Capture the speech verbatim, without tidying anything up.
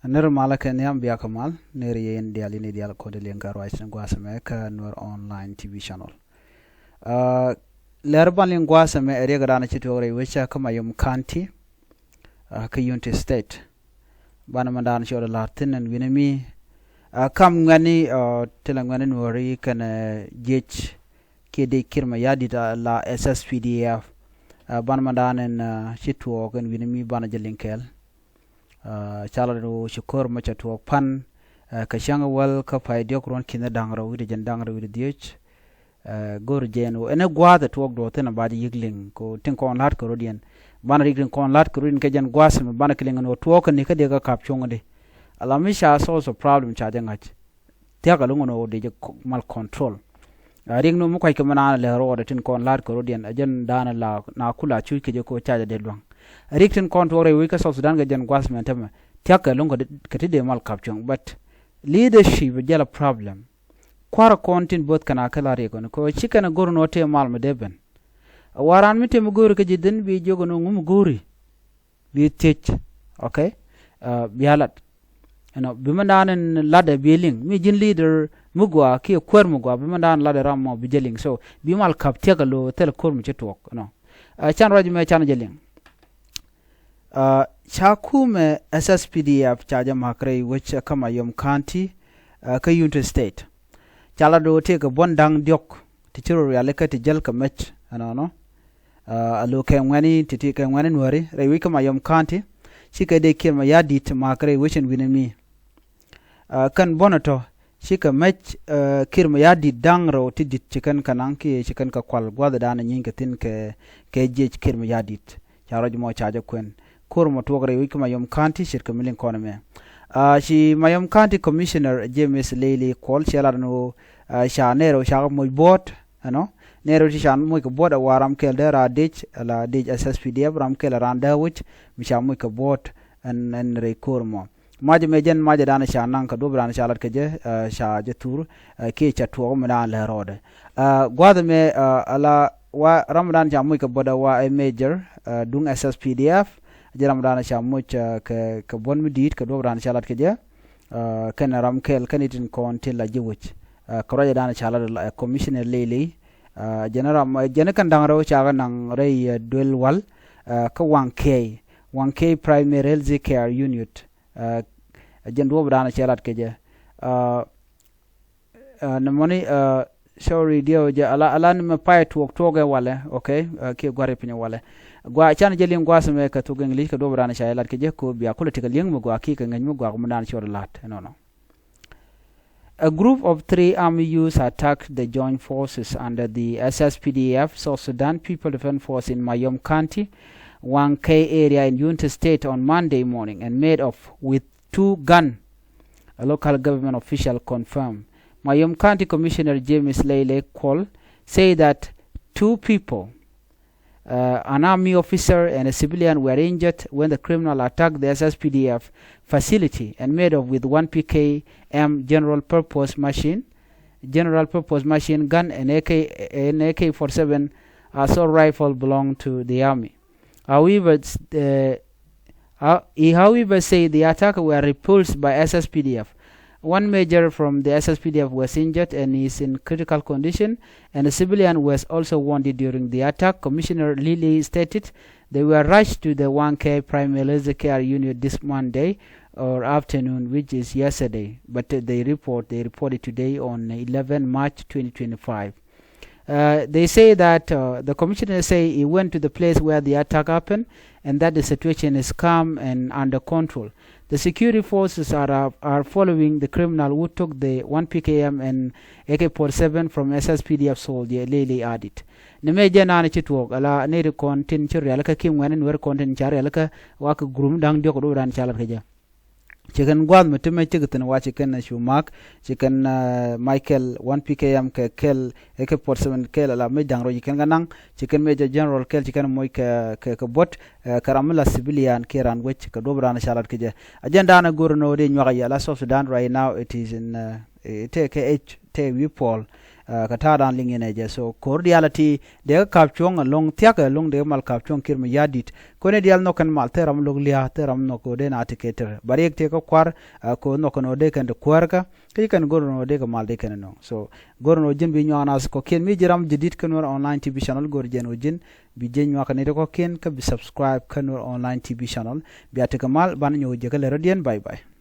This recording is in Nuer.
Nir malä kɛ nhiam biakä mal, nir yɛ in dial in dial kɔn di liŋ kɛ ruac ni gua̱a̱th ɛmɛ kä Nuer Online T V channel. Aa, lɛr ban liŋ gua̱a̱th ɛmɛ ɛ riɛk dan ci tuɔɔk rɛy wecä kä Mayom County, aa, kä Unity State. Banɛ mɛ dan ci ɣɔt ɛ la̱r thi̱n ɛn wi̱ni mi, aa, kam ŋuɛ̈tni, aa, ti la ŋuɛ̈tni Nuääri kɛnɛ jiec kiɛ dec Kiir Mayardit, aa, la S S P D F. Aa, banɛ mɛ dan ɛn, aa, ci tuɔɔk ɛn wi̱ni mi banɛ jɛ liŋ kɛɛl. Aa, calɛ ni ɣöö ci ko̱r mɔ cɛ tuɔɔk pan, aa, kɛ cäŋ wäl kä pay diɔ̱k ruɔ̱n ki̱n da̱ŋ rɛw wi̱cdɛ jɛn da̱ŋ rɛw wi̱cdɛ dhieec. Aa, go̱r jɛn ɣöö ɛn ɛ gua̱a̱th ɛ tuɔɔk duɔth thi̱n a ba jɛ yi̱k liŋ kɛ ɣöö tin kɔn la̱t kɛ rɔ̱diɛn. Banɛ rik tin kɔn la̱t kɛ rɔ̱diɛn kɛ jɛn gua̱a̱th ɛmɛ banɛ kɛ liŋ ɛn ɣöö tuɔɔk kɛ ni kä diɛ kä kap cuɔ̱ŋ di. Ala mi ca source of problem ca jɛ ŋa̱c. Thia̱k ɛlɔ̱ŋ ɛn ɣöö dee jɛ mal control. Aa, riɛk ni mi kua̱ckɛ mi naan lɛ rɔɔdɛ tin kɔn la̱t kɛ rɔ̱diɛn ɛ jɛn daanɛ la na kula cuc kɛ jɛ kɛ ɣöö ca jɛ dee lua̱ŋ. Riɛk tin kɔn tuɔɔk rɛy wec kä South Sudan kɛ jɛn gua̱a̱th mɛn tämɛ thia̱k ɛlɔ̱ŋ kɛ ti dee mal kap cuɔ̱ŋ, but leadership jɛ la problem. Kua̱r kɔn tin bo̱th kɛn a kɛ la riɛk kɔn kɛ ɣöö ci kɛn a go̱r ni ɣöö tëë mal mi dee ben. Ɛ waran mi tëë mi go̱o̱ri kä ji̱ dhin bi jiök ɛn ɣöö ŋu mi go̱o̱ri. Bi thiec, okay? Aa, bia lat. Ɛnɔ, bi mɛ naan in latdɛ bi liŋ mi ji̱n leader mi gɔaa kiɛ kuäär mi gɔaa bi mɛ naan latdɛ ram mɔ bi jɛ liŋ. So bi mal kap thiäk a lo̱ thil ko̱r mi ci tuɔɔk, ɛnɔ. Aa, can ruac mɛ can jɛ liŋ. Aa, ca kumɛ S S P D F ca jɛ ma̱k rɛy wec kä Mayom County, aa, kä Unity State. Ca la do̱ tëëkɛ buɔ̱n da̱ŋ diɔ̱k ti ci rɔ rialikä ti jäl kɛ mec ɛnɔnɔ. Aa, a lo̱ kɛ ŋuɛ̈ni ti ti kɛ ŋuɛ̈ni Nuääri rɛy wec kä Mayom County. Cikɛ dec Kiir Mayardit ma̱k rɛy wec ɛn wi̱ni mi. Aa, kɛn buɔ̱n ɛ tɔ̱ cikɛ mec, aa, Kiir Mayardit da̱ŋ rɛw ti di̱t ci kɛn kɛ naŋ kiɛ ci kɛn kɛ kual gua̱thdan ɛ nyieeny kɛ thi̱n kɛ, kɛ jiec Kiir Mayardit. Ca ruac mɔ ca jɛ kuɛn. Ko̱r mɔ tuɔɔk rɛy wec kä Mayom County ce̱tkɛ mi liŋ kɔn ɛmɛ. Aa, ci Mayom County Commissioner James Lele Kuol cɛ lat ɛn ɣöö, aa, ca nɛy rɛw cakɛ moc buɔ̱ɔ̱t, ɛnɔ. Nɛy rɛw ti ca moc kɛ buɔ̱ɔ̱t ɛ wa ram kɛl dee ra dec, ala dec S S P D F ram kɛl ɛ ran dee wec mi ca moc kɛ buɔ̱ɔ̱t ɛn, ɛn rɛy ko̱r mɔ. Macɛ mɛ jɛn macɛ dan ca naŋ kɛ duɔ̱p dan ca lat kɛ jɛ, aa, ca jɛ thur, aa, kiɛ ca tuɔɔk mi dan lɛ rɔɔdɛ. Aa, gua̱a̱th ɛmɛ, aa, ala wa ram dan ca moc kɛ buɔ̱ɔ̱t ɛ wa ɛ Major, aa, duŋ S S P D F. Jɛ ram dan ca moc, aa, kɛ, kɛ buɔ̱n mi di̱i̱t kɛ duɔ̱p dan ca lat kɛ jɛ. Aa, kɛn ram kɛl kɛn itin kɔn ti la ji̱ wec. Aa, kɛ ruac dan ca lat, aa, Commissioner Lele. Aa, jɛn ram, aa, jɛn kɛn da̱ŋ rɛw ca kɛ naŋ rɛy, aa, duel wal, aa, kä Wankɛy. Wankɛy Primary Health Care Unit. Aa, jɛn duɔ̱p dan ca lat kɛ jɛ. Aa, Aa, nɛ mɔni, aa, sorry, diɛw jɛ ala, ala ni mɛ pay tuɔɔk tuɔɔk ɛ walɛ, okay? Aa, kiɛ gua̱ri piny walɛ. Gua, can jɛ liŋ gua̱a̱th mɛ kɛ thok English kɛ duɔ̱p ran ca jɛ lat kɛ jɛ ko bia kulɛ tekɛ liŋ mi gua kiɛ kɛ ŋäc mi gua kɛ mi dan cɔr lat, nɔnɔ. A group of three army youths attacked the joint forces under the S S P D F, South Sudan People Defense Force, in Mayom County, Wankɛy area in Unity State on Monday morning and made off with two gun, a local government official confirmed. Mayom County Commissioner James Lele Kuol said that two people, uh, an army officer and a civilian, were injured when the criminal attacked the S S P D F facility and made off with one P K M general purpose machine, general purpose machine gun and A K, and A K forty-seven assault rifle belong to the army. However, s-, uh, uh, he, however, said the attack were repulsed by S S P D F. One major from the S S P D F was injured and is in critical condition, and a civilian was also wounded during the attack. Commissioner Lele stated they were rushed to the Wankɛy Primary Health Care Unit this Monday or afternoon, which is yesterday, but, uh, they report, they reported today on eleven March twenty twenty-five. Uh, they say that, uh, the commissioner say he went to the place where the attack happened and that the situation is calm and under control. The security forces are, uh, are following the criminal who took the one P K M and A K forty-seven from S S P D F soldier, Lele added. Ni mɛ jɛ naan ci tuɔɔk ala ni ri kɔn tin ci rialikä ki ŋuɛn ni weri kɔn tin ca rialikä wa kɛ gurum da̱ŋ diɔk du ran ca lat kɛ jɛ. Ci kɛn gua̱a̱th mi ti mɛ cik thi̱n wa ci kɛn cu mak, ci kɛn, uh, Michael one P K M kɛ kɛl, A K forty-seven kɛl ala mec da̱ŋ rɔ ci kɛn kɛ naŋ, ci kɛn Major General kɛl ci kɛn moc kɛ, kɛ, kɛ buɔ̱t, uh, kɛ ram mi la civilian kiɛ ran wec kɛ duɔ̱p ran ca lat kɛ jɛ. A jɛn da̱a̱n a go̱r ni wä di nyuak a yɛ la South Sudan right now it is in, uh, tɛ kɛ age, tɛ wi̱i̱ puɔl. Kä ta̱a̱ da̱a̱n liŋ yɛn ɛ jɛ so ko̱r diaal a ti dee kä ka̱p cuɔ̱ŋ ɛlɔ̱ŋ thia̱k ɛlɔ̱ŋ dee kä mal ka̱p cuɔ̱ŋ ki̱r mi ya̱ di̱t. Kɔn ɛ diaal nhɔk kɛn mal thil ram lo̱k lia̱a̱ thil ram nhɔk ko̱r dee na ti kɛ tɛr ba riɛk tëë kä kua̱r. Ko̱r nhɔk kɛn ɣöö dee kɛn ti kuäärkä kä ci kɛn go̱r ɛn ɣöö dee kɛ mal dee kɛn ɛnɔŋ so go̱r ɛn ɣöö ji̱n bi nyuak naath kɔ kiɛn mi ji̱ ram ji̱ di̱t kä Nuer online T V channel go̱r jɛn ɣöö ji̱n bi ji̱ nyuak kɛn i̱ ti kɔ kiɛn kä bi subscribe kä Nuer online T V channel. Bia ti kɛ mal ban nyuɔk ji̱ kä lɛ rɔ̱diɛn bye bye.